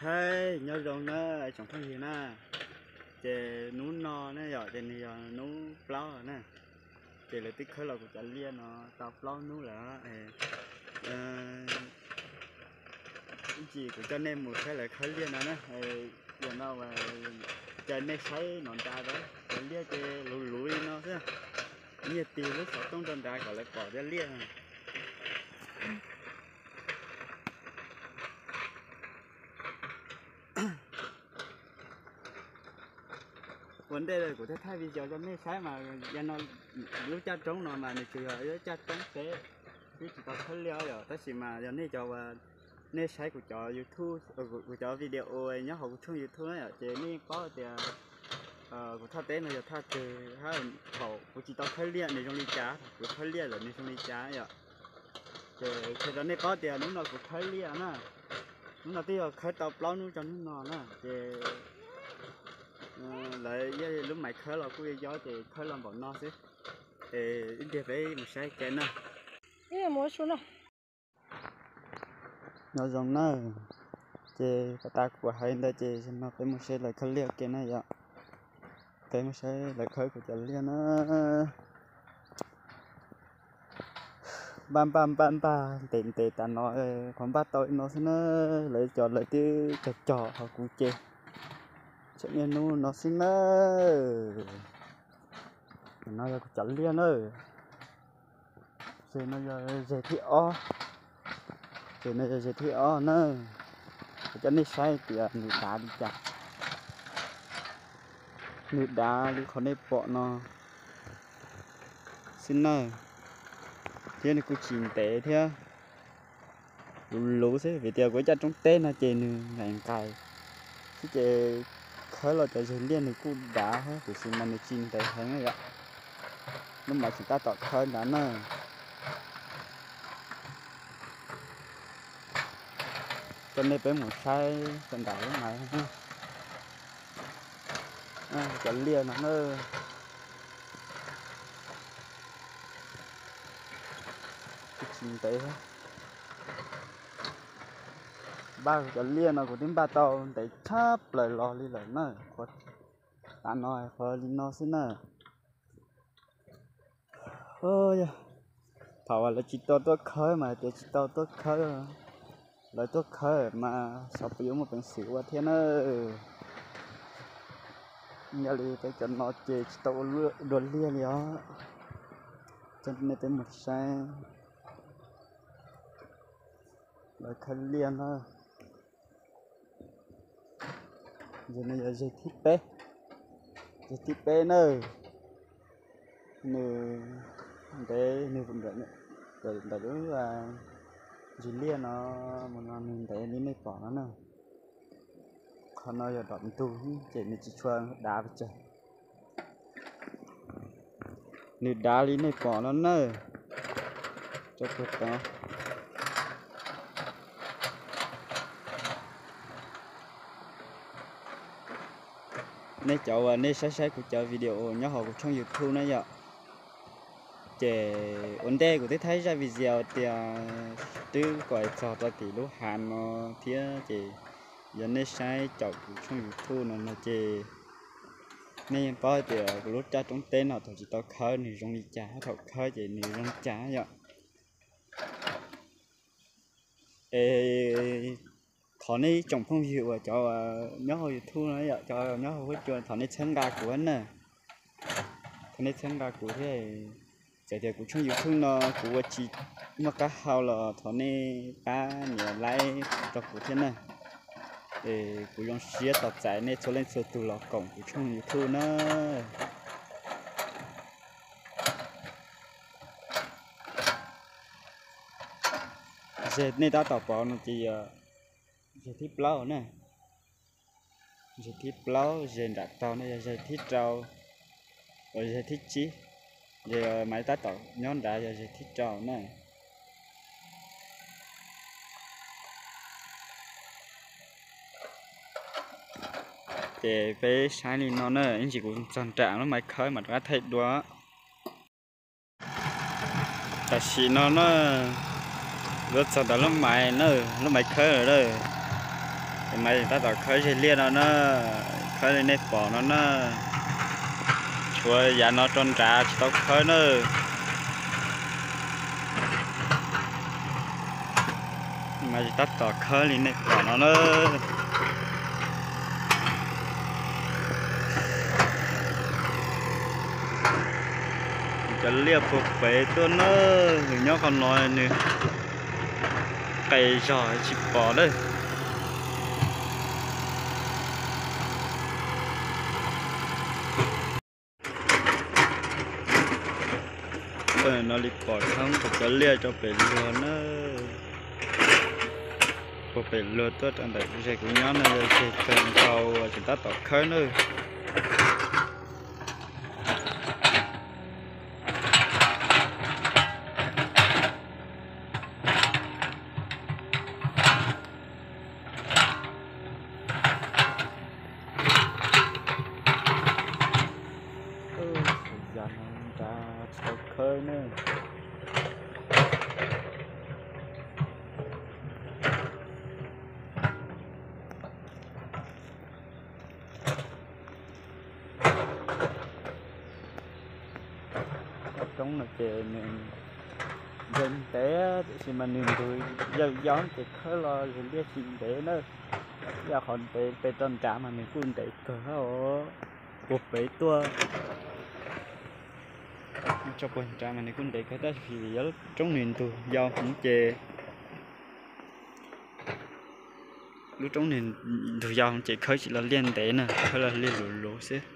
Hais nyob zoo na tsoom phooj ywg na, ces hnub no ne yom, ces nws yog hnub plaub na, ces lawv twb khawb los kuv cov liaj no tau plaub hnub lawm. Ib tsam kuv coj nej mus saib lawv khawb liaj no na. Yog no, caw nej saib no nrad, cov liaj ces luv luv li no xwb. Nyiag tig lub xov tooj rau nrad kom lawv pom cov liaj. Ua ntej kuv thiaj thaij video rau nej saib mas, yog no lub caj roob no mas nws tsuas yog lub caj roob teb, twb tsis tau khawb liaj yom, tab sis mas yog nej cov uas nej saib kuv cov YouTube, kuv cov video nyob hauv kuv tshooj YouTube na yom, ces nej yeej paub tias kuv thaj teb no yog thaj twg, thaum kuv tsis tau khawb liaj nws zoo li cas, kuv khawb liaj lawm nws zoo li cas yom. Ces qhia rau nej paub tias hnub no kuv khawb liaj na, hnub no twb yog khawb tau plaub hnub rau hnub no na, ces lawv lub maiv khawb los kuj yob yob ces khawb los npaum no xwb. Es ib pliag peb mus saib ke na. Nyob zoo na, ces pas tas kuv hais ntawd ces zaum no peb mus saib lawv khawb liaj ke na yom. Peb mus saib lawv khawb kuv cov liaj na. Npaj npaj npaj npaj ntev ntev tas no, qhov npaj tau li no xwb na. Lawv cov lawv twb cog cog hauv kuv ces tsam niaj hnub no xwb na. No yog kuv cov liaj na. Zeg no yog zeg thib ob. Zeg no yog zeg thib ob na. Kuv coj nej saib tias nws dav li cas. Nws dav li qhov nej pom no xwb na, thiab nws kuj tsis ntev thiab. Luv luv xwb vim tias kuv ib caj roob teb no ces nws nqaim nqais xwb ces khawb los cov zeg liaj nws kuj dav thiab tiam sis mas nws tsis ntev heev yom. Lub maiv tseem tab tom khawb ntawd na. Coj nej peb mus saib rau nram lub maiv. Cov liaj no na, tsis ntev. Npaj cov liaj no kuv twb npaj tau ntev tshaj plaws los li lawm na. Qhov tav no qhov li no xwb na. Yog thaum lawv tsis tau tuaj khawb mas hais tias tsis tau tuaj khawb, lawv tuaj khawb mas xyov puas yuav muaj peev xwm ua thiab na. Yog li peb cov no ces tsis tau ua dua liaj li os. Coj nej peb mus saib lawv khawb liaj na. Zeg no yog zeg thib peb, zeg thib peb na. Nws ntev, nws ntawm lub ntsis liaj no mus no nws ntev li nej pom no na. Qhov no yog dom ntug ces nws tsis tshua dav pes tsawg. Nws dav li nej pom no na. Nej cov uas nej saib saib kuv cov video nyob hauv kuv tshooj YouTube na yom, ces ua ntej kuv twb thaij zaj video tias twb kom txog rau tim lub hav no thiab ces yog nej saib caum kuv tshooj YouTube no no ces nej yeej paub tias kuv lub caj roob teb no thaum tsis tau khawb nws zoo li cas, thaum khawb ces nws zoo li cas yom. Es thov nej ib tsoom phooj ywg uas cov nyob hauv YouTube no yom, cov nyob hauv huab cua thov nej txhawb nqa kuv na. Thov nej txhawb nqa kuv thiab. Txawm tias kuv tshooj YouTube no kuv ua tsis muaj qab hau los thov nej pab nias like rau kuv thiab na. Es kuv zoo siab tos txais nej txhua leej txhua tus los koom kuv tshooj YouTube na. Zeg nej tab tom pom no ces yog zeg thib plaub na. Zeg thib plaub, zeg nram tog no yog zeg thib rau, zeg thib tsib, ces mas tab tom nyob nrad yog zeg thib rau na. Ces peb saib li no na, ib ntsis kuv txog nram lub maiv khawb mas rov qab thaij dua. Tam sim no na, yuav txog ntawm lub maiv na, lub maiv khawb lawm na. Mas tab tom khawb zeg liaj no na, khawb li nej pom no na. Tshuav yav no rau nrad tsis tau khawb na. Mas tab tom khawb li nej pom no na. Cov liaj puag pem tuaj na, nws nyob qhov no nws qes zog tsis pom lawm. No li pom thoob cov liaj rau pem luag na. Puag pem luag tuaj rau ntawm ze kuv nyob no yog ze kawg nkaus, tseem tab tom khawb na. Yam no nrad tsis tau khawb na. Cov roob no ces nws ntev ntev, tiam sis mas nws ntug yau yau ces khawb los zes liaj tsis ntev na. Yog qhov ntev pem rau nrad mas nws kuj ntev kawg os. Puag pem tuaj tso puag nrad mas nws kuj ntev kawg, tab sis vim yog lub roob nws ntug yau heev ces, lub roob nws ntug yau heev ces khawb tsis los liaj ntev na, khawb los liaj luv luv xwb.